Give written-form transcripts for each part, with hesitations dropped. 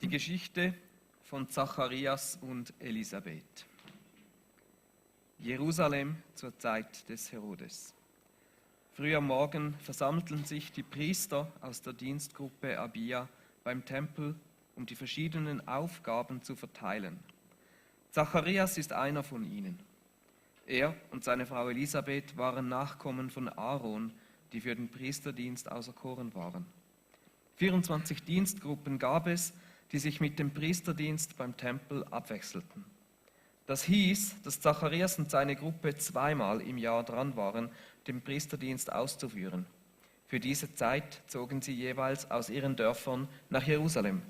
Die Geschichte von Zacharias und Elisabeth. Jerusalem zur Zeit des Herodes. Früh am Morgen versammelten sich die Priester aus der Dienstgruppe Abia beim Tempel, um die verschiedenen Aufgaben zu verteilen. Zacharias ist einer von ihnen. Er und seine Frau Elisabeth waren Nachkommen von Aaron, die für den Priesterdienst auserkoren waren. 24 Dienstgruppen gab es, die sich mit dem Priesterdienst beim Tempel abwechselten. Das hieß, dass Zacharias und seine Gruppe zweimal im Jahr dran waren, den Priesterdienst auszuführen. Für diese Zeit zogen sie jeweils aus ihren Dörfern nach Jerusalem.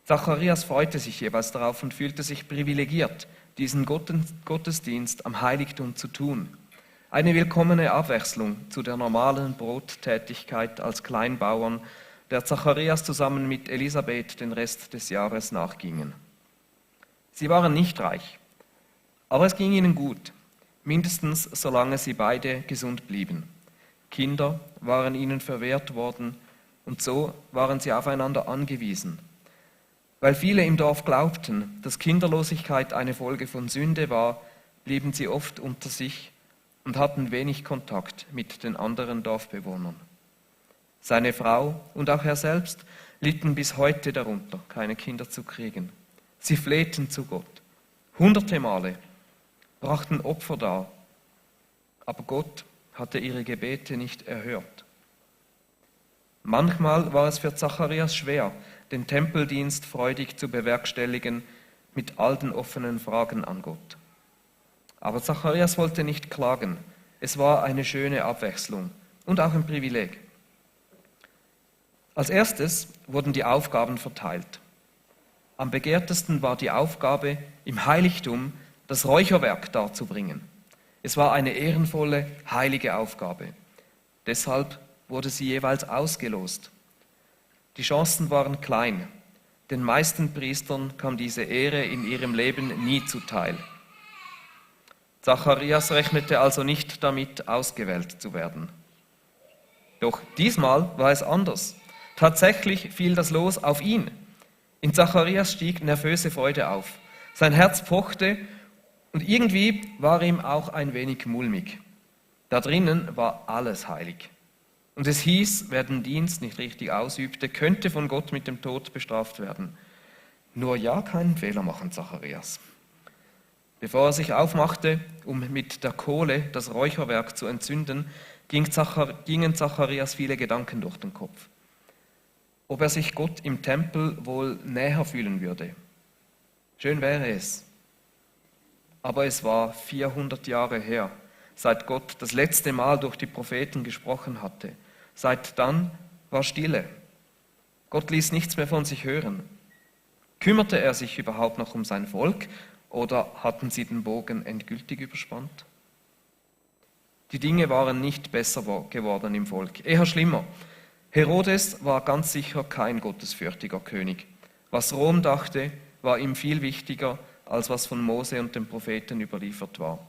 Zacharias freute sich jeweils darauf und fühlte sich privilegiert, diesen Gottesdienst am Heiligtum zu tun. Eine willkommene Abwechslung zu der normalen Brottätigkeit als Kleinbauern, der Zacharias zusammen mit Elisabeth den Rest des Jahres nachgingen. Sie waren nicht reich, aber es ging ihnen gut, mindestens solange sie beide gesund blieben. Kinder waren ihnen verwehrt worden und so waren sie aufeinander angewiesen. Weil viele im Dorf glaubten, dass Kinderlosigkeit eine Folge von Sünde war, blieben sie oft unter sich und hatten wenig Kontakt mit den anderen Dorfbewohnern. Seine Frau und auch er selbst litten bis heute darunter, keine Kinder zu kriegen. Sie flehten zu Gott. Hunderte Male, brachten Opfer dar, aber Gott hatte ihre Gebete nicht erhört. Manchmal war es für Zacharias schwer, den Tempeldienst freudig zu bewerkstelligen, mit all den offenen Fragen an Gott. Aber Zacharias wollte nicht klagen. Es war eine schöne Abwechslung und auch ein Privileg. Als erstes wurden die Aufgaben verteilt. Am begehrtesten war die Aufgabe, im Heiligtum das Räucherwerk darzubringen. Es war eine ehrenvolle, heilige Aufgabe. Deshalb wurde sie jeweils ausgelost. Die Chancen waren klein. Den meisten Priestern kam diese Ehre in ihrem Leben nie zuteil. Zacharias rechnete also nicht damit, ausgewählt zu werden. Doch diesmal war es anders. Tatsächlich fiel das Los auf ihn. In Zacharias stieg nervöse Freude auf. Sein Herz pochte und irgendwie war ihm auch ein wenig mulmig. Da drinnen war alles heilig. Und es hieß, wer den Dienst nicht richtig ausübte, könnte von Gott mit dem Tod bestraft werden. Nur ja keinen Fehler machen, Zacharias. Bevor er sich aufmachte, um mit der Kohle das Räucherwerk zu entzünden, gingen Zacharias viele Gedanken durch den Kopf. Ob er sich Gott im Tempel wohl näher fühlen würde. Schön wäre es. Aber es war 400 Jahre her, seit Gott das letzte Mal durch die Propheten gesprochen hatte. Seit dann war Stille. Gott ließ nichts mehr von sich hören. Kümmerte er sich überhaupt noch um sein Volk oder hatten sie den Bogen endgültig überspannt? Die Dinge waren nicht besser geworden im Volk, eher schlimmer. Herodes war ganz sicher kein gottesfürchtiger König. Was Rom dachte, war ihm viel wichtiger, als was von Mose und den Propheten überliefert war.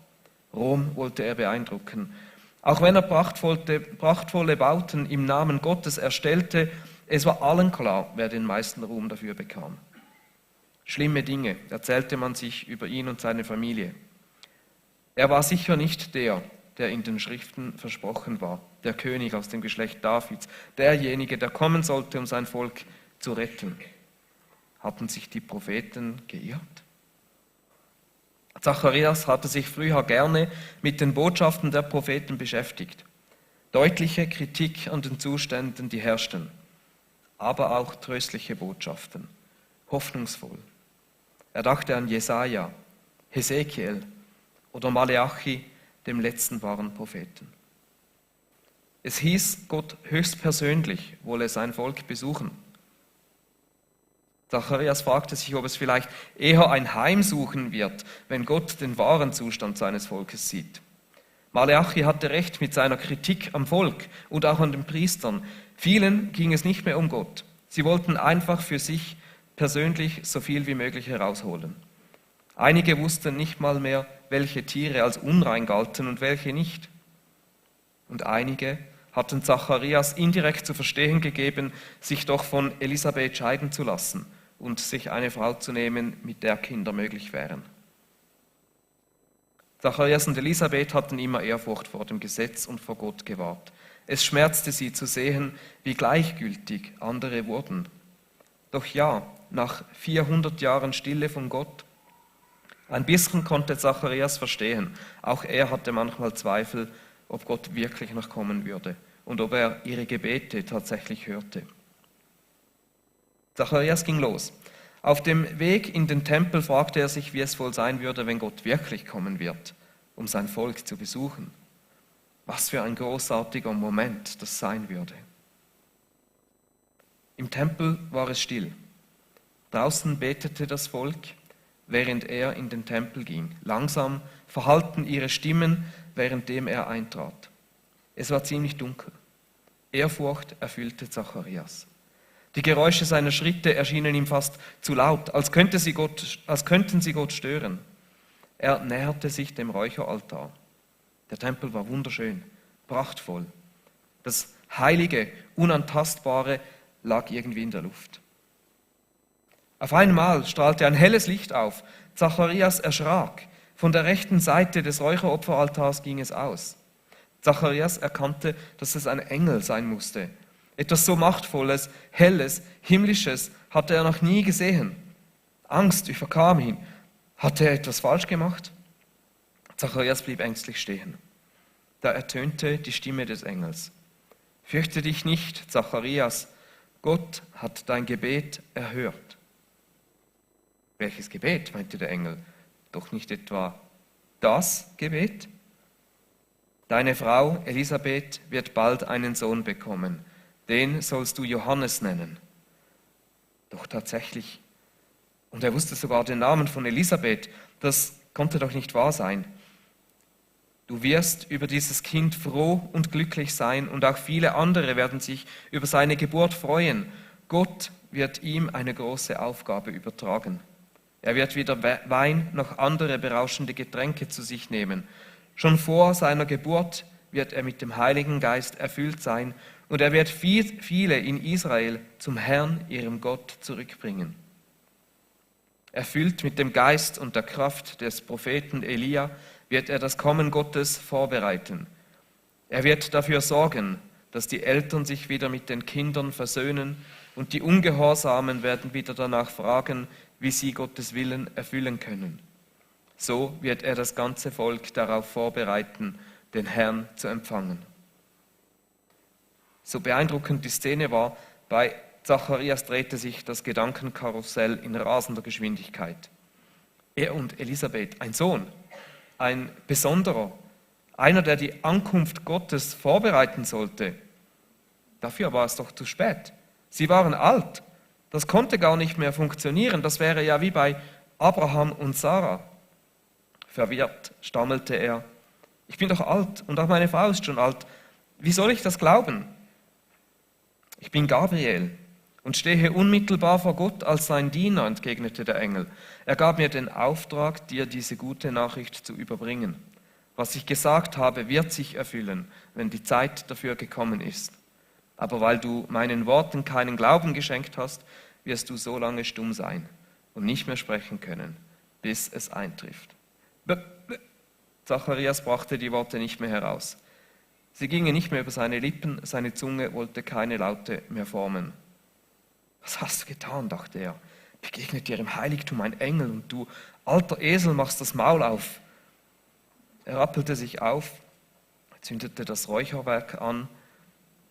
Rom wollte er beeindrucken. Auch wenn er prachtvolle Bauten im Namen Gottes erstellte, es war allen klar, wer den meisten Ruhm dafür bekam. Schlimme Dinge erzählte man sich über ihn und seine Familie. Er war sicher nicht der in den Schriften versprochen war, der König aus dem Geschlecht Davids, derjenige, der kommen sollte, um sein Volk zu retten. Hatten sich die Propheten geirrt? Zacharias hatte sich früher gerne mit den Botschaften der Propheten beschäftigt. Deutliche Kritik an den Zuständen, die herrschten, aber auch tröstliche Botschaften, hoffnungsvoll. Er dachte an Jesaja, Hesekiel oder Maleachi, dem letzten wahren Propheten. Es hieß, Gott höchstpersönlich wolle sein Volk besuchen. Zacharias fragte sich, ob es vielleicht eher ein Heimsuchen wird, wenn Gott den wahren Zustand seines Volkes sieht. Maleachi hatte recht mit seiner Kritik am Volk und auch an den Priestern. Vielen ging es nicht mehr um Gott. Sie wollten einfach für sich persönlich so viel wie möglich herausholen. Einige wussten nicht mal mehr, welche Tiere als unrein galten und welche nicht. Und einige hatten Zacharias indirekt zu verstehen gegeben, sich doch von Elisabeth scheiden zu lassen und sich eine Frau zu nehmen, mit der Kinder möglich wären. Zacharias und Elisabeth hatten immer Ehrfurcht vor dem Gesetz und vor Gott gewahrt. Es schmerzte sie zu sehen, wie gleichgültig andere wurden. Doch ja, nach 400 Jahren Stille von Gott, ein bisschen konnte Zacharias verstehen. Auch er hatte manchmal Zweifel, ob Gott wirklich noch kommen würde und ob er ihre Gebete tatsächlich hörte. Zacharias ging los. Auf dem Weg in den Tempel fragte er sich, wie es wohl sein würde, wenn Gott wirklich kommen wird, um sein Volk zu besuchen. Was für ein großartiger Moment das sein würde. Im Tempel war es still. Draußen betete das Volk, während er in den Tempel ging. Langsam verhallten ihre Stimmen, währenddem er eintrat. Es war ziemlich dunkel. Ehrfurcht erfüllte Zacharias. Die Geräusche seiner Schritte erschienen ihm fast zu laut, als könnten sie Gott stören. Er näherte sich dem Räucheraltar. Der Tempel war wunderschön, prachtvoll. Das Heilige, Unantastbare lag irgendwie in der Luft. Auf einmal strahlte ein helles Licht auf. Zacharias erschrak. Von der rechten Seite des Räucheropferaltars ging es aus. Zacharias erkannte, dass es ein Engel sein musste. Etwas so Machtvolles, Helles, Himmlisches hatte er noch nie gesehen. Angst überkam ihn. Hatte er etwas falsch gemacht? Zacharias blieb ängstlich stehen. Da ertönte die Stimme des Engels. Fürchte dich nicht, Zacharias, Gott hat dein Gebet erhört. Welches Gebet, meinte der Engel, doch nicht etwa das Gebet? Deine Frau Elisabeth wird bald einen Sohn bekommen. Den sollst du Johannes nennen. Doch tatsächlich, und er wusste sogar den Namen von Elisabeth, das konnte doch nicht wahr sein. Du wirst über dieses Kind froh und glücklich sein und auch viele andere werden sich über seine Geburt freuen. Gott wird ihm eine große Aufgabe übertragen. Er wird weder Wein noch andere berauschende Getränke zu sich nehmen. Schon vor seiner Geburt wird er mit dem Heiligen Geist erfüllt sein und er wird viele in Israel zum Herrn, ihrem Gott, zurückbringen. Erfüllt mit dem Geist und der Kraft des Propheten Elia wird er das Kommen Gottes vorbereiten. Er wird dafür sorgen, dass die Eltern sich wieder mit den Kindern versöhnen und die Ungehorsamen werden wieder danach fragen, wie sie Gottes Willen erfüllen können. So wird er das ganze Volk darauf vorbereiten, den Herrn zu empfangen. So beeindruckend die Szene war, bei Zacharias drehte sich das Gedankenkarussell in rasender Geschwindigkeit. Er und Elisabeth, ein Sohn, ein besonderer, einer, der die Ankunft Gottes vorbereiten sollte. Dafür war es doch zu spät. Sie waren alt. Das konnte gar nicht mehr funktionieren. Das wäre ja wie bei Abraham und Sarah. Verwirrt stammelte er. Ich bin doch alt und auch meine Frau ist schon alt. Wie soll ich das glauben? Ich bin Gabriel und stehe unmittelbar vor Gott als sein Diener, entgegnete der Engel. Er gab mir den Auftrag, dir diese gute Nachricht zu überbringen. Was ich gesagt habe, wird sich erfüllen, wenn die Zeit dafür gekommen ist. Aber weil du meinen Worten keinen Glauben geschenkt hast, wirst du so lange stumm sein und nicht mehr sprechen können, bis es eintrifft. Zacharias brachte die Worte nicht mehr heraus. Sie gingen nicht mehr über seine Lippen, seine Zunge wollte keine Laute mehr formen. Was hast du getan, dachte er. Begegnet dir im Heiligtum ein Engel und du, alter Esel, machst das Maul auf. Er rappelte sich auf, zündete das Räucherwerk an,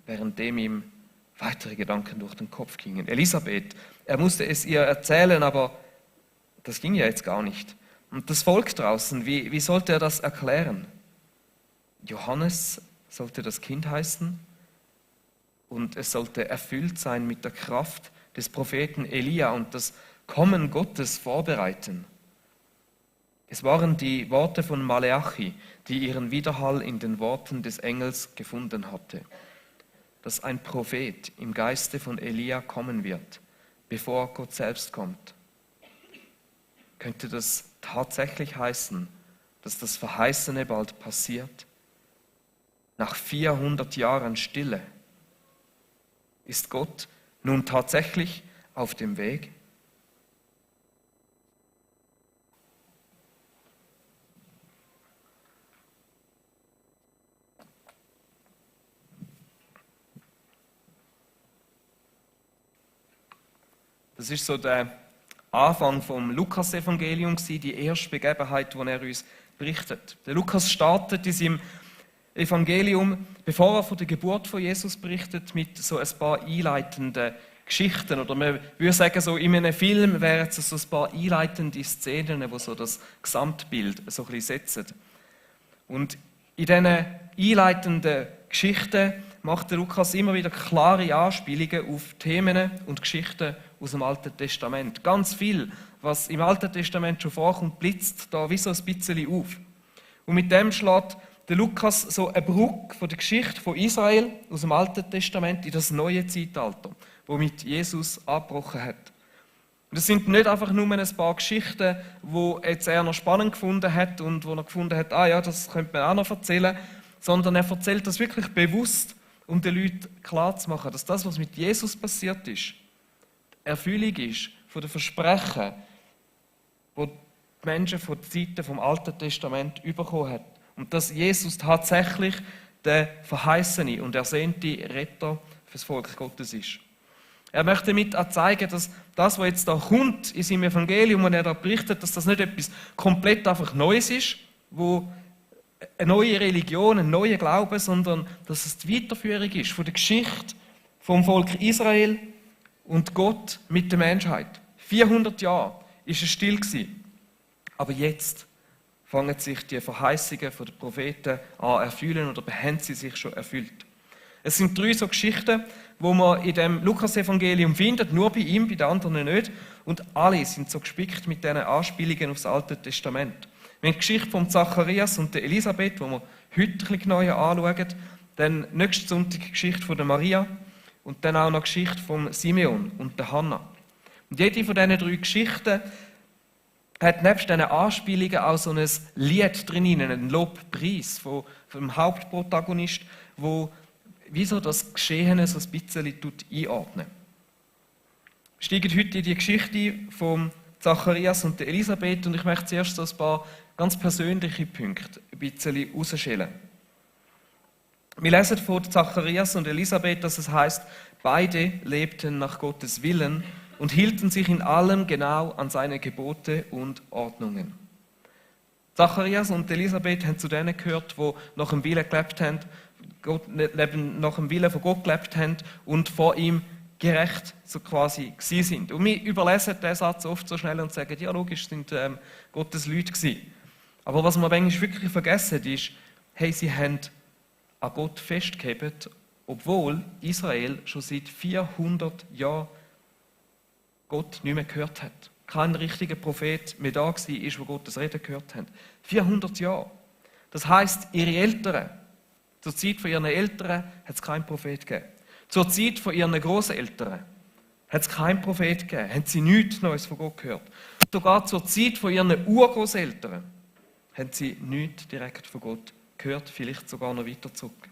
währenddem ihm weitere Gedanken durch den Kopf gingen. Elisabeth, er musste es ihr erzählen, aber das ging ja jetzt gar nicht. Und das Volk draußen, wie sollte er das erklären? Johannes sollte das Kind heißen und es sollte erfüllt sein mit der Kraft des Propheten Elia und das Kommen Gottes vorbereiten. Es waren die Worte von Maleachi, die ihren Widerhall in den Worten des Engels gefunden hatte, dass ein Prophet im Geiste von Elia kommen wird, bevor Gott selbst kommt. Könnte das tatsächlich heißen, dass das Verheißene bald passiert? Nach 400 Jahren Stille ist Gott nun tatsächlich auf dem Weg? Das ist so der Anfang vom Lukas-Evangelium, die erste Begebenheit, die er uns berichtet. Der Lukas startet in seinem Evangelium, bevor er von der Geburt von Jesus berichtet, mit so ein paar einleitenden Geschichten. Oder man würde sagen, so in einem Film wären es so ein paar einleitende Szenen, die so das Gesamtbild so ein bisschen setzen. Und in diesen einleitenden Geschichten macht der Lukas immer wieder klare Anspielungen auf Themen und Geschichten aus dem Alten Testament. Ganz viel, was im Alten Testament schon vorkommt, blitzt da wie so ein bisschen auf. Und mit dem schlägt der Lukas so eine Brücke von der Geschichte von Israel aus dem Alten Testament in das neue Zeitalter, wo mit Jesus angebrochen hat. Und es sind nicht einfach nur ein paar Geschichten, die jetzt er noch spannend gefunden hat und wo er gefunden hat, das könnte man auch noch erzählen, sondern er erzählt das wirklich bewusst, um den Leuten klarzumachen, dass das, was mit Jesus passiert ist, Erfüllung ist von den Versprechen, die die Menschen von den Zeiten vom Alten Testament bekommen haben. Und dass Jesus tatsächlich der verheißene und ersehnte Retter fürs Volk Gottes ist. Er möchte damit auch zeigen, dass das, was jetzt da kommt in seinem Evangelium, und er da berichtet, dass das nicht etwas komplett einfach Neues ist, wo eine neue Religion, ein neuer Glaube, sondern dass es die Weiterführung ist von der Geschichte vom Volk Israel und Gott mit der Menschheit. 400 Jahre ist es still gewesen. Aber jetzt fangen sich die Verheißungen der Propheten an erfüllen oder haben sie sich schon erfüllt. Es sind 3 so Geschichten, die man in dem Lukas-Evangelium findet, nur bei ihm, bei den anderen nicht. Und alle sind so gespickt mit diesen Anspielungen auf das Alte Testament. Wir haben die Geschichte von Zacharias und der Elisabeth, die wir heute ein bisschen genauer anschauen. Dann nächsten Sonntag die Geschichte von der Maria und dann auch noch die Geschichte von Simeon und der Hannah. Und jede von diesen 3 Geschichten hat nebst diesen Anspielungen auch so ein Lied drin, einen Lobpreis vom Hauptprotagonist, wo wie so das Geschehene so ein bisschen einordnen. Wir steigen heute in die Geschichte von Zacharias und der Elisabeth und ich möchte zuerst so ein paar ganz persönliche Punkte ein bisschen herausschälen. Wir lesen von Zacharias und Elisabeth, dass es heißt, beide lebten nach Gottes Willen und hielten sich in allem genau an seine Gebote und Ordnungen. Zacharias und Elisabeth haben zu denen gehört, die nach dem Willen gelebt haben, nach dem Willen von Gott gelebt haben und vor ihm gerecht so quasi gewesen sind. Und wir überlesen diesen Satz oft so schnell und sagen, ja logisch, sind Gottes Leute gewesen. Aber was man manchmal wirklich vergessen ist, hey, sie haben an Gott festgehalten, obwohl Israel schon seit 400 Jahren Gott nicht mehr gehört hat. Kein richtiger Prophet mehr da war, der Gottes Reden gehört hat. 400 Jahre. Das heisst, ihre Eltern, zur Zeit von ihren Eltern hat es keinen Prophet gegeben. Zur Zeit von ihren Großeltern hat es keinen Prophet gegeben. Haben sie nichts Neues von Gott gehört. Sogar zur Zeit von ihren Urgroßeltern haben sie nichts direkt von Gott gehört, vielleicht sogar noch weiter zurück.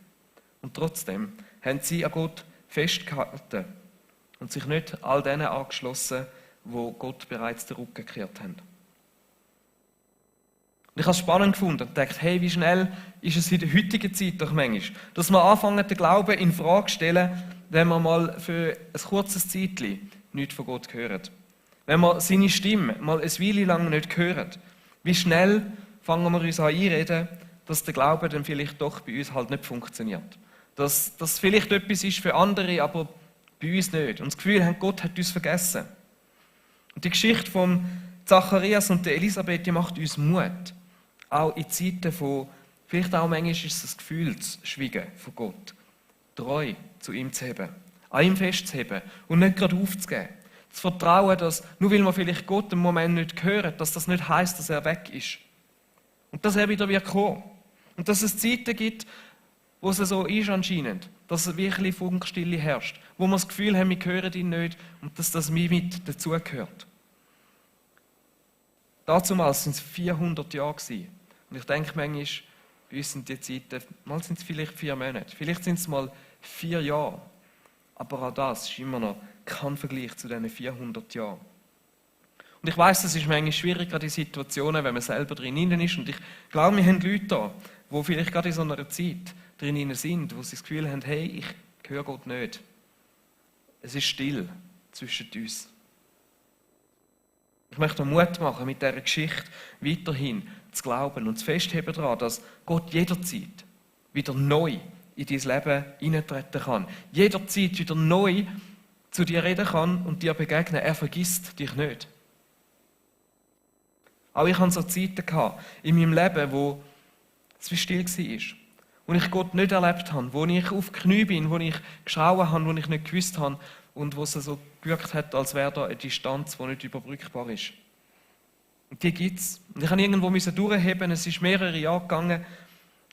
Und trotzdem haben sie an Gott festgehalten und sich nicht all denen angeschlossen, wo Gott bereits den Rücken gekehrt haben. Und ich habe es spannend gefunden und gedacht, hey, wie schnell ist es in der heutigen Zeit doch manchmal, dass man anfängt, den Glauben in Frage zu stellen, wenn man mal für ein kurzes Zeitchen nichts von Gott hört. Wenn man seine Stimme mal eine Weile lang nicht hört. Wie schnell fangen wir uns an einreden, dass der Glaube dann vielleicht doch bei uns halt nicht funktioniert. Dass das vielleicht etwas ist für andere, aber bei uns nicht. Und das Gefühl haben, Gott hat uns vergessen. Und die Geschichte von Zacharias und der Elisabeth, die macht uns Mut. Auch in Zeiten von, vielleicht auch manchmal ist es das Gefühl zu schweigen von Gott. Treu zu ihm zu haben, an ihm festzuheben und nicht gerade aufzugeben. Zu vertrauen, dass, nur weil man vielleicht Gott im Moment nicht hört, dass das nicht heisst, dass er weg ist. Und dass er wieder wird kommen. Und dass es Zeiten gibt, wo es so ist anscheinend, dass es wirklich Funkstille herrscht, wo wir das Gefühl haben, wir hören ihn nicht und dass das mit dazugehört. Damals waren es 400 Jahre gewesen. Und ich denke manchmal, bei uns sind die Zeiten, mal sind es vielleicht 4 Monate, vielleicht sind es mal 4 Jahre. Aber auch das ist immer noch kein Vergleich zu diesen 400 Jahren. Und ich weiss, es ist manchmal schwierig, gerade in Situationen, wenn man selber drinnen ist. Und ich glaube, wir haben Leute da, die vielleicht gerade in so einer Zeit drinnen sind, wo sie das Gefühl haben, hey, ich höre Gott nicht. Es ist still zwischen uns. Ich möchte Mut machen, mit dieser Geschichte weiterhin zu glauben und zu festheben daran, dass Gott jederzeit wieder neu in dein Leben hineintreten kann. Jederzeit wieder neu zu dir reden kann und dir begegnen. Er vergisst dich nicht. Auch ich hatte so Zeiten in meinem Leben, wo es wie still war. Wo ich Gott nicht erlebt habe, wo ich auf die Knie bin, wo ich geschrauen habe, wo ich nicht gewusst habe und wo es so gewirkt hat, als wäre da eine Distanz, die nicht überbrückbar ist. Und die gibt es. Und ich musste irgendwo durchheben, es ist mehrere Jahre gegangen,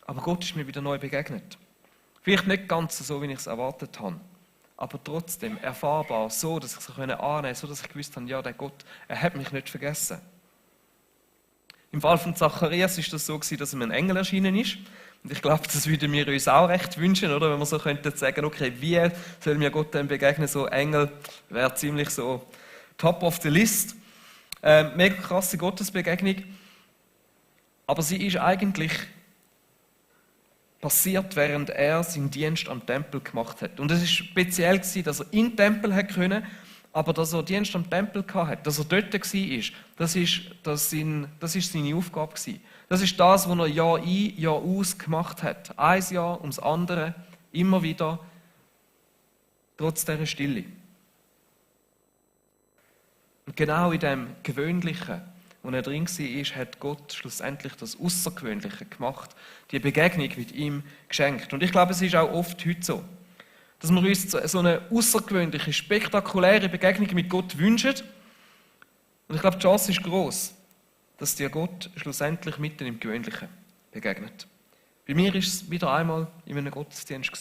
aber Gott ist mir wieder neu begegnet. Vielleicht nicht ganz so, wie ich es erwartet habe, aber trotzdem erfahrbar, so, dass ich es annehmen konnte, so, dass ich gewusst habe, ja, der Gott, er hat mich nicht vergessen. Im Fall von Zacharias war das so, dass ihm ein Engel erschienen ist. Und ich glaube, das würden wir uns auch recht wünschen, oder? Wenn wir so könnten sagen, okay, wie soll mir Gott denn begegnen? So Engel wäre ziemlich so top of the list. Mega krasse Gottesbegegnung. Aber sie ist eigentlich passiert, während er seinen Dienst am Tempel gemacht hat. Und es war speziell, dass er in den Tempel hat können, aber dass er Dienst am Tempel hatte, dass er dort war, das ist seine Aufgabe gewesen. Das ist das, was er Jahr ein, Jahr aus gemacht hat. Ein Jahr ums andere, immer wieder, trotz dieser Stille. Und genau in dem Gewöhnlichen, wo er drin war, hat Gott schlussendlich das Außergewöhnliche gemacht, die Begegnung mit ihm geschenkt. Und ich glaube, es ist auch oft heute so, dass wir uns so eine außergewöhnliche, spektakuläre Begegnung mit Gott wünschen. Und ich glaube, die Chance ist gross, dass dir Gott schlussendlich mitten im Gewöhnlichen begegnet. Bei mir war es wieder einmal in einem Gottesdienst.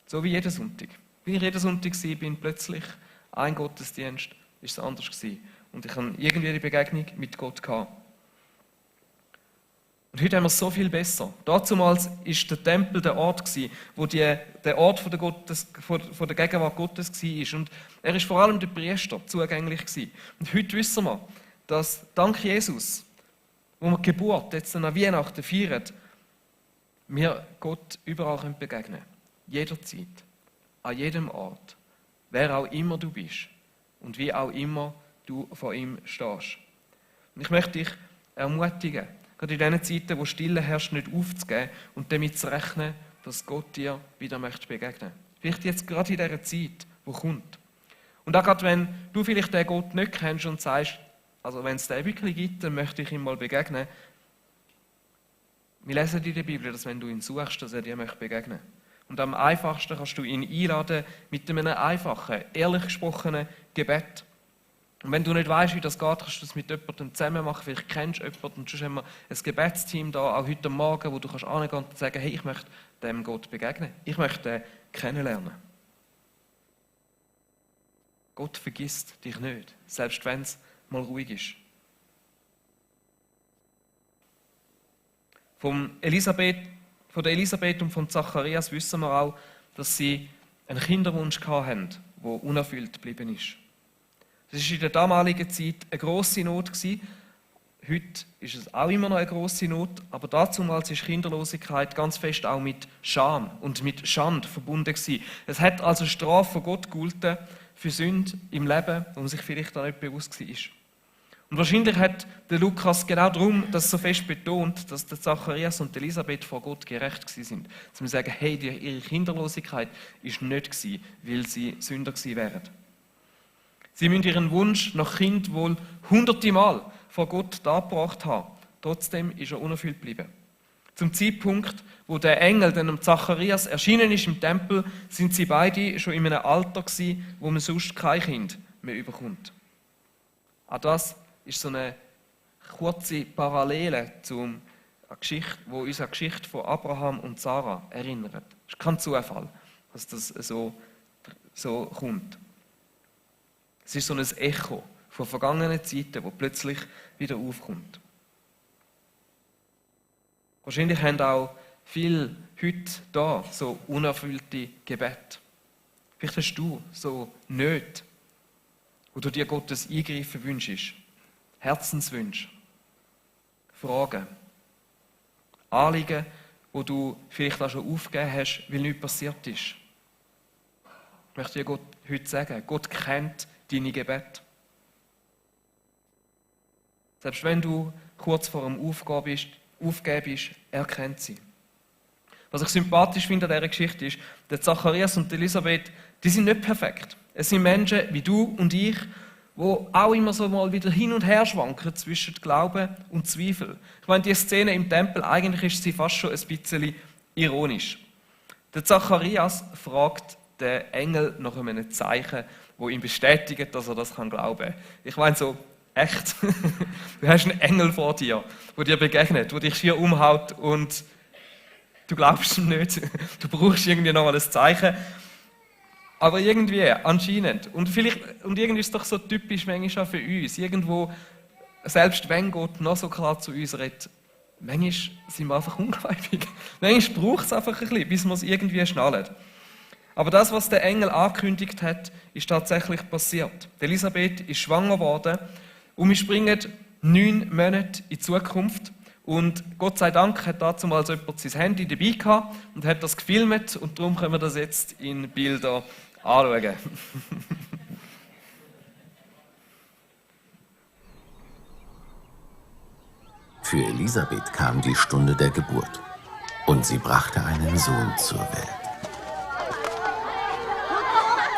So wie jeden Sonntag. Wie ich jeden Sonntag war, plötzlich ein Gottesdienst, ist es anders gewesen. Und ich hatte irgendwie die Begegnung mit Gott gehabt. Und heute haben wir es so viel besser. Damals war der Tempel der Ort, wo der Ort von der Gegenwart Gottes war. Und er war vor allem der Priester zugänglich gewesen. Und heute wissen wir, dass dank Jesus, wo wir die Geburt jetzt an Weihnachten feiern, wir Gott überall begegnen können. Jederzeit, an jedem Ort, wer auch immer du bist und wie auch immer du vor ihm stehst. Und ich möchte dich ermutigen, gerade in diesen Zeiten, wo Stille herrscht, nicht aufzugeben und damit zu rechnen, dass Gott dir wieder begegnen möchte. Vielleicht jetzt gerade in dieser Zeit, die kommt. Und auch gerade wenn du vielleicht den Gott nicht kennst und sagst, also wenn es den wirklich gibt, dann möchte ich ihm mal begegnen. Wir lesen in der Bibel, dass wenn du ihn suchst, dass er dir begegnen möchte. Und am einfachsten kannst du ihn einladen mit einem einfachen, ehrlich gesprochenen Gebet. Und wenn du nicht weißt, wie das geht, kannst du das mit jemandem zusammen machen. Vielleicht kennst du jemanden und sonst haben wir ein Gebetsteam da, auch heute Morgen, wo du kannst hingehen und sagen, hey, ich möchte dem Gott begegnen. Ich möchte den kennenlernen. Gott vergisst dich nicht, selbst wenn es mal ruhig ist. Von der Elisabeth und von Zacharias wissen wir auch, dass sie einen Kinderwunsch hatten, der unerfüllt geblieben ist. Das war in der damaligen Zeit eine grosse Not. Heute ist es auch immer noch eine grosse Not, aber damals ist Kinderlosigkeit ganz fest auch mit Scham und mit Schande verbunden gewesen. Es hat also Strafe von Gott gegolten für Sünde im Leben, wo man sich vielleicht auch nicht bewusst war. Und wahrscheinlich hat der Lukas genau darum das so fest betont, dass der Zacharias und Elisabeth vor Gott gerecht waren. Dass wir sagen, hey, ihre Kinderlosigkeit war nicht gewesen, weil sie Sünder gewesen wären. Sie müssen ihren Wunsch nach Kind wohl hunderte Mal vor Gott dargebracht haben. Trotzdem ist er unerfüllt geblieben. Zum Zeitpunkt, wo der Engel dann dem Zacharias erschienen ist im Tempel, sind sie beide schon in einem Alter gewesen, wo man sonst kein Kind mehr überkommt. Auch das ist so eine kurze Parallele zur Geschichte, wo uns an die Geschichte von Abraham und Sarah erinnert. Es ist kein Zufall, dass das so kommt. Es ist so ein Echo von vergangenen Zeiten, das plötzlich wieder aufkommt. Wahrscheinlich haben auch viele heute da so unerfüllte Gebete. Vielleicht hast du so Nöte, wo du dir Gottes Eingreifen wünschst. Herzenswünsche, Fragen, Anliegen, wo du vielleicht auch schon aufgegeben hast, weil nichts passiert ist. Ich möchte dir Gott heute sagen, Gott kennt deine Gebete. Selbst wenn du kurz vor dem Aufgeben bist, er kennt sie. Was ich sympathisch finde an dieser Geschichte ist, der Zacharias und Elisabeth, die sind nicht perfekt. Es sind Menschen wie du und ich, die auch immer so mal wieder hin und her schwanken zwischen Glauben und Zweifel. Ich meine, die Szene im Tempel, eigentlich ist sie fast schon ein bisschen ironisch. Der Zacharias fragt den Engel nach einem Zeichen, wo ihm bestätigt, dass er das glauben kann. Ich meine so, echt? Du hast einen Engel vor dir, der dir begegnet, der dich schier umhaut und du glaubst ihm nicht. Du brauchst irgendwie noch mal ein Zeichen. Aber irgendwie, anscheinend. Und irgendwie ist es doch so typisch manchmal auch für uns. Irgendwo, selbst wenn Gott noch so klar zu uns redet, manchmal sind wir einfach ungläubig. Manchmal braucht es einfach ein bisschen, bis wir es irgendwie schnallen. Aber das, was der Engel angekündigt hat, ist tatsächlich passiert. Die Elisabeth ist schwanger geworden und wir springen 9 Monate in die Zukunft. Und Gott sei Dank hat dazu mal jemand sein Handy dabei gehabt und hat das gefilmt und darum können wir das jetzt in Bilder anschauen. Für Elisabeth kam die Stunde der Geburt und sie brachte einen Sohn zur Welt.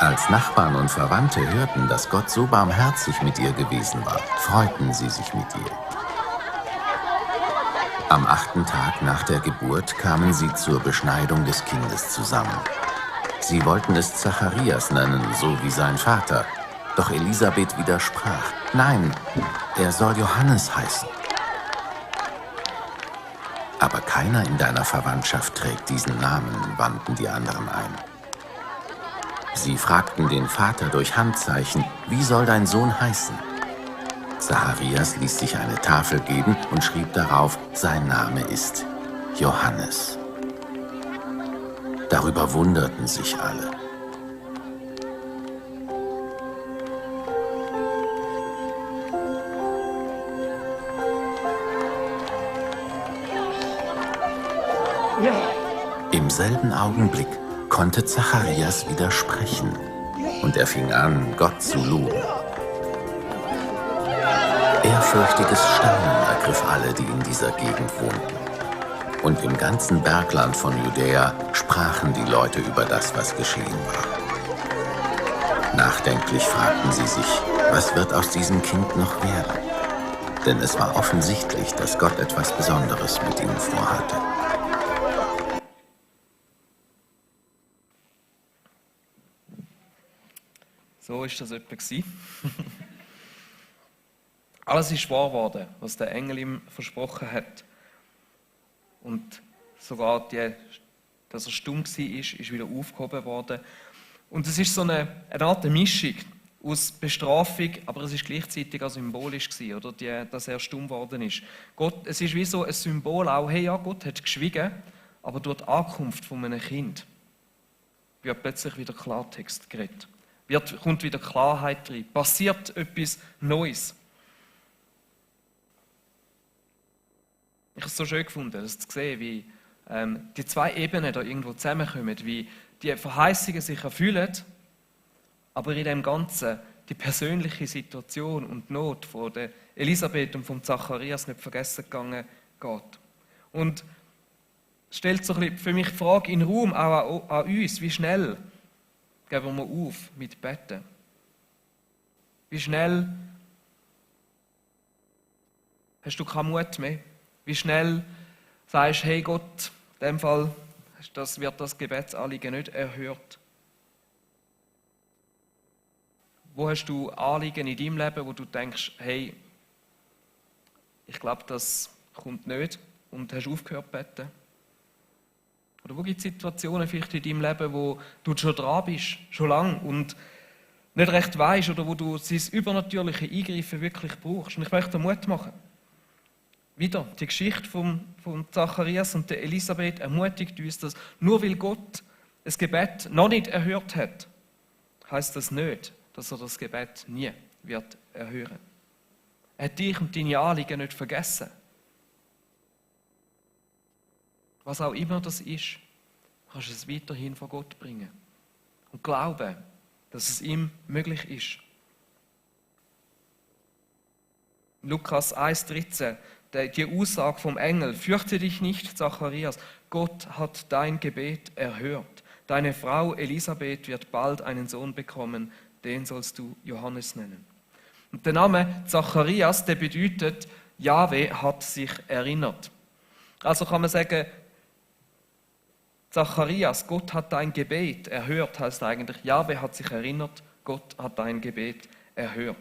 Als Nachbarn und Verwandte hörten, dass Gott so barmherzig mit ihr gewesen war, freuten sie sich mit ihr. Am 8. Tag nach der Geburt kamen sie zur Beschneidung des Kindes zusammen. Sie wollten es Zacharias nennen, so wie sein Vater. Doch Elisabeth widersprach: Nein, er soll Johannes heißen. Aber keiner in deiner Verwandtschaft trägt diesen Namen, wandten die anderen ein. Sie fragten den Vater durch Handzeichen: Wie soll dein Sohn heißen? Zacharias ließ sich eine Tafel geben und schrieb darauf: Sein Name ist Johannes. Darüber wunderten sich alle. Im selben Augenblick konnte Zacharias wieder sprechen und er fing an, Gott zu loben. Ehrfürchtiges Staunen ergriff alle, die in dieser Gegend wohnten. Und im ganzen Bergland von Judäa sprachen die Leute über das, was geschehen war. Nachdenklich fragten sie sich: Was wird aus diesem Kind noch werden? Denn es war offensichtlich, dass Gott etwas Besonderes mit ihm vorhatte. So ist das etwa gewesen. Alles ist wahr geworden, was der Engel ihm versprochen hat. Und sogar dass er stumm war, ist wieder aufgehoben worden. Und es ist so eine Art Mischung aus Bestrafung, aber es ist gleichzeitig auch symbolisch gewesen, oder? Dass er stumm geworden ist. Es ist wie so ein Symbol auch: Hey, ja, Gott hat geschwiegen, aber durch die Ankunft von einem Kind wird plötzlich wieder Klartext geredet. Kommt wieder Klarheit rein. Passiert etwas Neues. Ich habe es so schön gefunden, das zu sehen, wie die zwei Ebenen da irgendwo zusammenkommen, wie die Verheißungen sich erfüllen, aber in dem Ganzen die persönliche Situation und Not von der Elisabeth und von Zacharias nicht vergessen gegangen geht. Und es stellt so ein bisschen für mich die Frage in den Raum, auch an uns: Wie schnell geben wir auf mit Betten? Wie schnell hast du keinen Mut mehr? Wie schnell sagst du: Hey Gott, in dem Fall wird das Gebetsanliegen nicht erhört? Wo hast du Anliegen in deinem Leben, wo du denkst: Hey, ich glaube, das kommt nicht, und hast aufgehört zu beten? Oder wo gibt es Situationen vielleicht in deinem Leben, wo du schon dran bist, schon lange, und nicht recht weisst, oder wo du sein übernatürliche Eingreifen wirklich brauchst? Und ich möchte dir Mut machen. Wieder, die Geschichte von Zacharias und der Elisabeth ermutigt uns, dass nur weil Gott das Gebet noch nicht erhört hat, heisst das nicht, dass er das Gebet nie wird erhören. Er hat dich und deine Anliegen nicht vergessen. Was auch immer das ist, kannst du es weiterhin vor Gott bringen. Und glauben, dass es ihm möglich ist. Lukas 1,13, die Aussage vom Engel: Fürchte dich nicht, Zacharias, Gott hat dein Gebet erhört. Deine Frau Elisabeth wird bald einen Sohn bekommen, den sollst du Johannes nennen. Und der Name Zacharias, der bedeutet, Jahwe hat sich erinnert. Also kann man sagen, Zacharias, Gott hat dein Gebet erhört, heißt eigentlich, Jahwe hat sich erinnert, Gott hat dein Gebet erhört.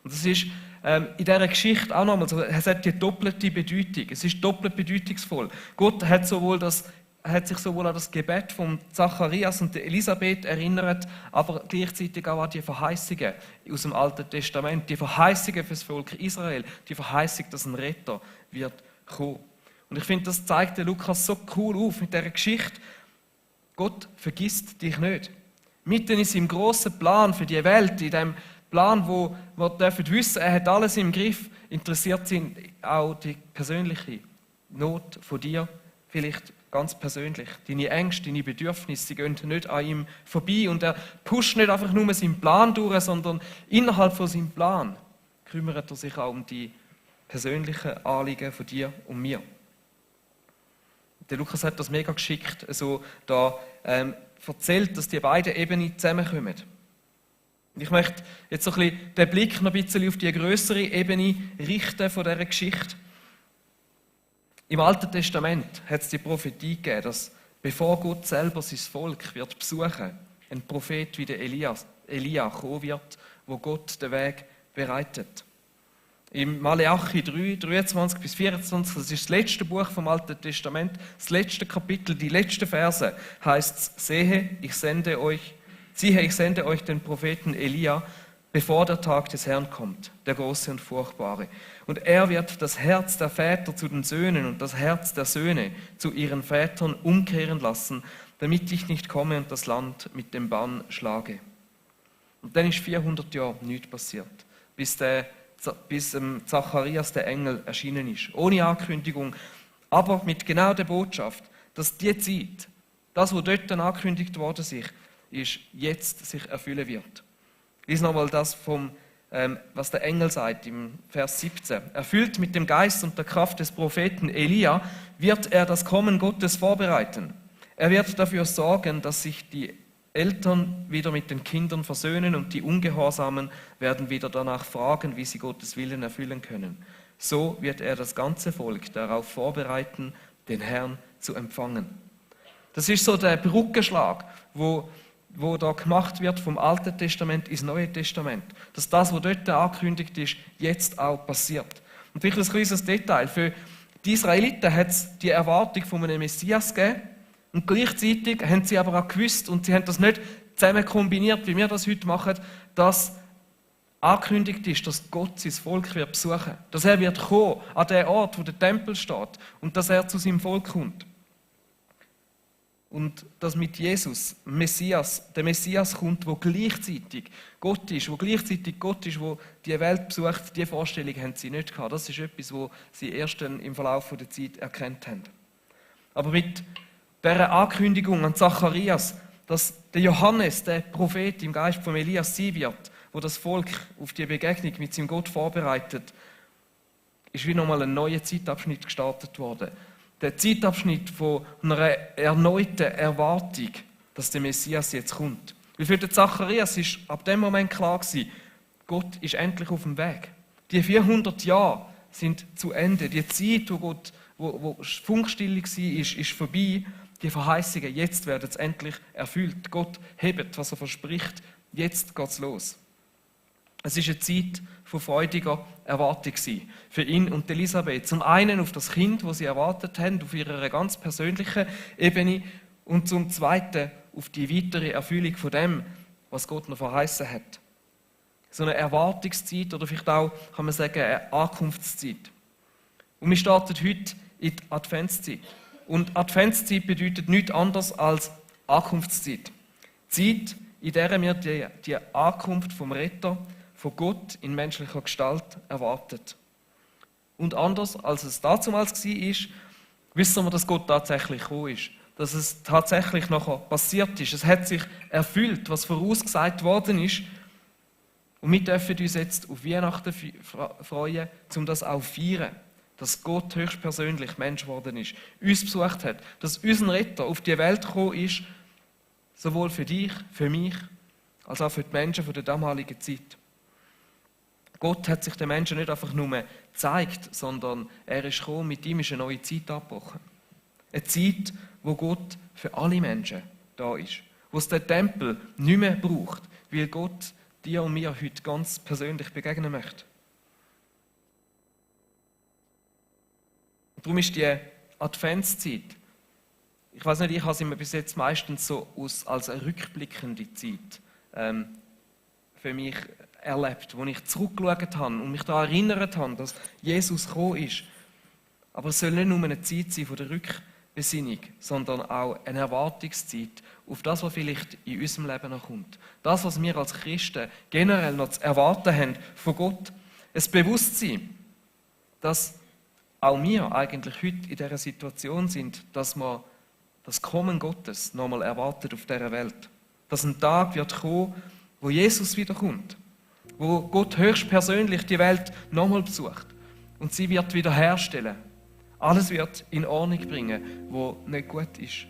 Und das ist in dieser Geschichte auch nochmal so, es hat die doppelte Bedeutung, es ist doppelt bedeutungsvoll. Gott hat sich sowohl an das Gebet von Zacharias und der Elisabeth erinnert, aber gleichzeitig auch an die Verheißungen aus dem Alten Testament, die Verheißungen für das Volk Israel, die Verheißung, dass ein Retter wird kommen. Und ich finde, das zeigt der Lukas so cool auf mit dieser Geschichte. Gott vergisst dich nicht. Mitten in seinem grossen Plan für die Welt, in dem Plan, wo wir dürfen wissen, er hat alles im Griff, interessiert ihn auch die persönliche Not von dir, vielleicht ganz persönlich. Deine Ängste, deine Bedürfnisse, sie gehen nicht an ihm vorbei und er pusht nicht einfach nur seinen Plan durch, sondern innerhalb von seinem Plan kümmert er sich auch um die persönlichen Anliegen von dir und mir. Der Lukas hat das mega geschickt so da erzählt, dass die beiden Ebenen zusammenkommen. Und ich möchte jetzt so ein bisschen den Blick noch ein bisschen auf die größere Ebene richten von dieser Geschichte. Im Alten Testament hat es die Prophetie gegeben, dass bevor Gott selber sein Volk wird besuchen, ein Prophet wie der Elia kommen wird, wo Gott den Weg bereitet. Im Maleachi 3, 23 bis 24, das ist das letzte Buch vom Alten Testament, das letzte Kapitel, die letzten Verse, heißt es: Siehe, ich sende euch den Propheten Elia, bevor der Tag des Herrn kommt, der große und furchtbare. Und er wird das Herz der Väter zu den Söhnen und das Herz der Söhne zu ihren Vätern umkehren lassen, damit ich nicht komme und das Land mit dem Bann schlage. Und dann ist 400 Jahre nichts passiert, bis Zacharias der Engel erschienen ist. Ohne Ankündigung, aber mit genau der Botschaft, dass die Zeit, das, was dort angekündigt worden ist, jetzt sich erfüllen wird. Lies nochmal das was der Engel sagt im Vers 17. Erfüllt mit dem Geist und der Kraft des Propheten Elia wird er das Kommen Gottes vorbereiten. Er wird dafür sorgen, dass sich die Eltern wieder mit den Kindern versöhnen und die Ungehorsamen werden wieder danach fragen, wie sie Gottes Willen erfüllen können. So wird er das ganze Volk darauf vorbereiten, den Herrn zu empfangen. Das ist so der Brückenschlag, wo da gemacht wird vom Alten Testament ins Neue Testament. Dass das, was dort angekündigt ist, jetzt auch passiert. Und vielleicht ein kleines Detail. Für die Israeliten hat es die Erwartung von einem Messias gegeben. Und gleichzeitig haben sie aber auch gewusst, und sie haben das nicht zusammen kombiniert, wie wir das heute machen, dass angekündigt ist, dass Gott sein Volk wird besuchen. Dass er wird kommen an den Ort, wo der Tempel steht. Und dass er zu seinem Volk kommt. Und dass mit Jesus der Messias kommt, wo gleichzeitig Gott ist, wo die Welt besucht, diese Vorstellung haben sie nicht gehabt. Das ist etwas, was sie erst im Verlauf der Zeit erkannt haben. Aber mit dieser Ankündigung an Zacharias, dass der Johannes, der Prophet im Geist von Elias sein wird, wo das Volk auf die Begegnung mit seinem Gott vorbereitet, ist wie nochmal ein neuer Zeitabschnitt gestartet worden. Der Zeitabschnitt von einer erneuten Erwartung, dass der Messias jetzt kommt. Weil für den Zacharias ist ab dem Moment klar gewesen, Gott ist endlich auf dem Weg. Die 400 Jahre sind zu Ende. Die Zeit, wo Funkstille war, ist vorbei. Die Verheißungen, jetzt werden es endlich erfüllt. Gott hebt, was er verspricht. Jetzt geht es los. Es war eine Zeit von freudiger Erwartung für ihn und Elisabeth. Zum einen auf das Kind, das sie erwartet haben, auf ihrer ganz persönlichen Ebene, und zum zweiten auf die weitere Erfüllung von dem, was Gott noch verheißen hat. So eine Erwartungszeit oder vielleicht auch, kann man sagen, eine Ankunftszeit. Und wir starten heute in die Adventszeit. Und Adventszeit bedeutet nichts anderes als Ankunftszeit. Zeit, in der wir die Ankunft vom Retter, von Gott in menschlicher Gestalt erwartet. Und anders als es damals war, wissen wir, dass Gott tatsächlich gekommen ist. Dass es tatsächlich nachher passiert ist. Es hat sich erfüllt, was vorausgesagt worden ist. Und wir dürfen uns jetzt auf Weihnachten freuen, um das auch zu feiern. Dass Gott höchstpersönlich Mensch geworden ist, uns besucht hat, dass unser Retter auf die Welt gekommen ist, sowohl für dich, für mich, als auch für die Menschen von der damaligen Zeit. Gott hat sich den Menschen nicht einfach nur gezeigt, sondern er ist gekommen, mit ihm ist eine neue Zeit abgebrochen. Eine Zeit, wo Gott für alle Menschen da ist. Wo es den Tempel nicht mehr braucht, weil Gott dir und mir heute ganz persönlich begegnen möchte. Und darum ist die Adventszeit, ich weiß nicht, ich habe sie mir bis jetzt meistens so als eine rückblickende Zeit für mich erlebt, wo ich zurückgeschaut habe und mich daran erinnert habe, dass Jesus gekommen ist. Aber es soll nicht nur eine Zeit sein von der Rückbesinnung, sondern auch eine Erwartungszeit auf das, was vielleicht in unserem Leben noch kommt. Das, was wir als Christen generell noch zu erwarten haben von Gott. Ein Bewusstsein, dass auch wir eigentlich heute in dieser Situation sind, dass wir das Kommen Gottes nochmal erwartet auf dieser Welt. Dass ein Tag wird kommen, wo Jesus wiederkommt. Wo Gott höchstpersönlich die Welt nochmal besucht. Und sie wird wiederherstellen. Alles wird in Ordnung bringen, was nicht gut ist.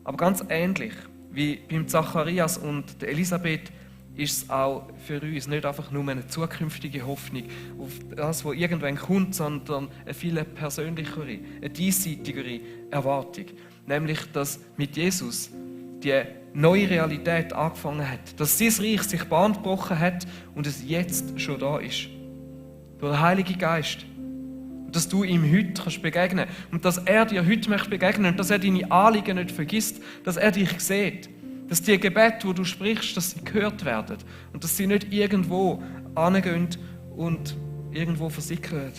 Aber ganz ähnlich wie beim Zacharias und der Elisabeth ist es auch für uns nicht einfach nur eine zukünftige Hoffnung auf das, was irgendwann kommt, sondern eine viel persönlichere, eine diesseitigere Erwartung. Nämlich, dass mit Jesus die neue Realität angefangen hat. Dass sein Reich sich Bahn gebrochen hat und es jetzt schon da ist. Durch den Heiligen Geist. Und dass du ihm heute kannst begegnen kannst. Und dass er dir heute möchte begegnen und dass er deine Anliegen nicht vergisst. Dass er dich sieht. Dass die Gebete, die du sprichst, dass sie gehört werden. Und dass sie nicht irgendwo angehen und irgendwo versickern.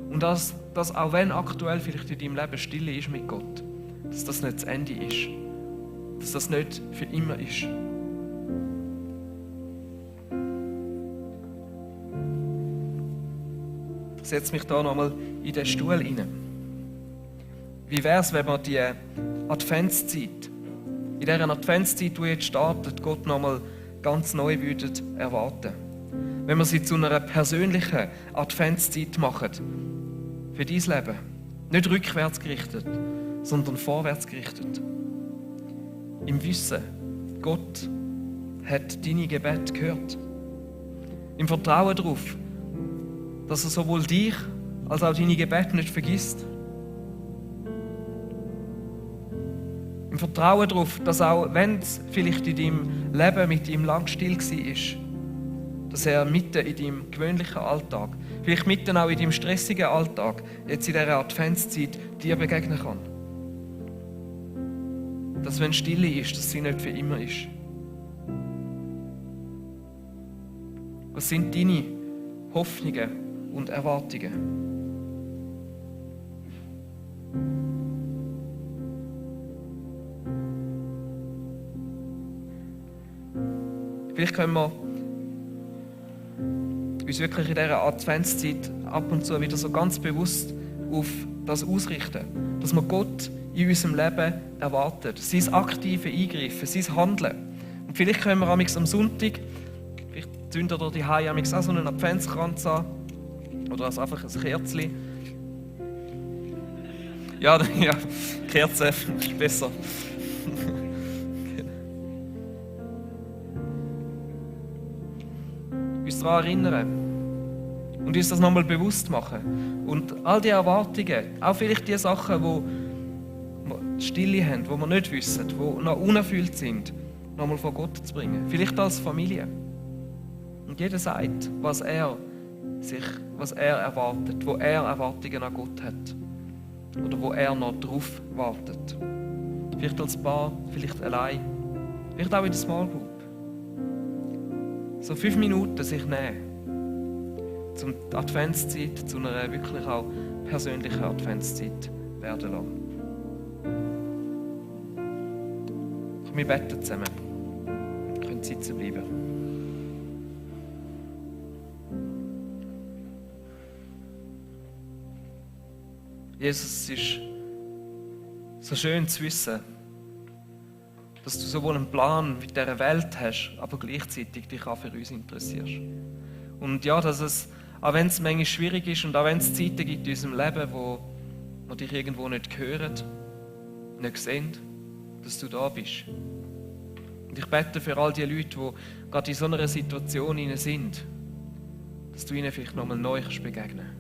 Und dass auch wenn aktuell vielleicht in deinem Leben Stille ist mit Gott, dass das nicht das Ende ist. Dass das nicht für immer ist. Ich setze mich da nochmal in den Stuhl rein. Wie wäre es, wenn wir die Adventszeit, in dieser Adventszeit, die jetzt startet, Gott nochmal ganz neu erwarten? Wenn wir sie zu einer persönlichen Adventszeit machen, für dein Leben. Nicht rückwärts gerichtet, sondern vorwärts gerichtet. Im Wissen, Gott hat deine Gebete gehört. Im Vertrauen darauf, dass er sowohl dich als auch deine Gebete nicht vergisst. Im Vertrauen darauf, dass auch wenn es vielleicht in deinem Leben mit ihm lang still war, dass er mitten in deinem gewöhnlichen Alltag, vielleicht mitten auch in deinem stressigen Alltag, jetzt in dieser Adventszeit dir begegnen kann. Dass wenn Stille ist, dass sie nicht für immer ist. Was sind deine Hoffnungen und Erwartungen? Vielleicht können wir uns wirklich in dieser Adventszeit ab und zu wieder so ganz bewusst auf das ausrichten, dass wir Gott in unserem Leben erwartet. Sein aktive Eingreifen, sein Handeln. Und vielleicht können wir am Sonntag, vielleicht zünden wir die Hause auch so einen Adventskranz an oder also einfach ein Kerzchen. Ja, Kerze ist besser. Uns daran erinnern und uns das nochmal bewusst machen. Und all die Erwartungen, auch vielleicht die Sachen, die Stille haben, die wir nicht wissen, die noch unerfüllt sind, nochmal vor Gott zu bringen. Vielleicht als Familie. Und jeder sagt, was er erwartet, wo er Erwartungen an Gott hat. Oder wo er noch drauf wartet. Vielleicht als Paar, vielleicht allein, vielleicht auch in der Small Group. So 5 Minuten sich nehmen. Zum Adventszeit, zu einer wirklich auch persönlichen Adventszeit werden lassen. Wir beten zusammen. Wir können sitzen bleiben. Jesus, es ist so schön zu wissen, Dass du sowohl einen Plan mit dieser Welt hast, aber gleichzeitig dich auch für uns interessierst. Und ja, dass es, auch wenn es manchmal schwierig ist und auch wenn es Zeiten gibt in unserem Leben, wo dich irgendwo nicht hören, nicht sehen, dass du da bist. Und ich bete für all die Leute, die gerade in so einer Situation sind, dass du ihnen vielleicht nochmal neu begegnen kannst.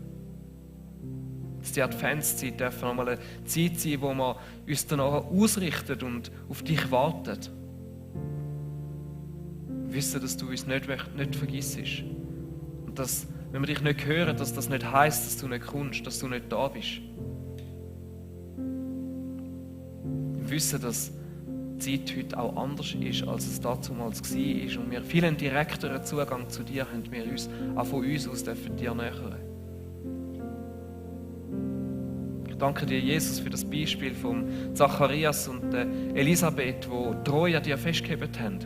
Dass die Adventszeit nochmal eine Zeit sein, wo wir uns danach ausrichten und auf dich warten. Wissen, dass du uns nicht vergisst. Und dass, wenn wir dich nicht hören, dass das nicht heisst, dass du nicht kommst, dass du nicht da bist. Wir wissen, dass die Zeit heute auch anders ist, als es damals war. Und wir viel einen direkteren Zugang zu dir haben, wir uns auch von uns aus dürfen dir nähern. Ich danke dir, Jesus, für das Beispiel von Zacharias und Elisabeth, die treu an dir festgehalten haben,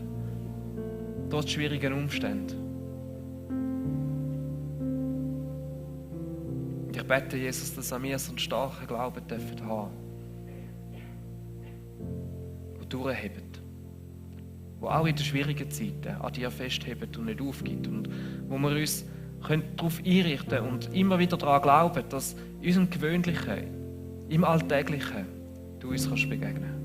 trotz schwierigen Umständen. Und ich bete, Jesus, dass wir so einen starken Glauben dürfen haben, der durchhebt, der auch in den schwierigen Zeiten an dir festhebt und nicht aufgibt und wo wir uns darauf einrichten können und immer wieder daran glauben, dass in unserem Gewöhnlichen, im Alltäglichen du uns begegnen kannst.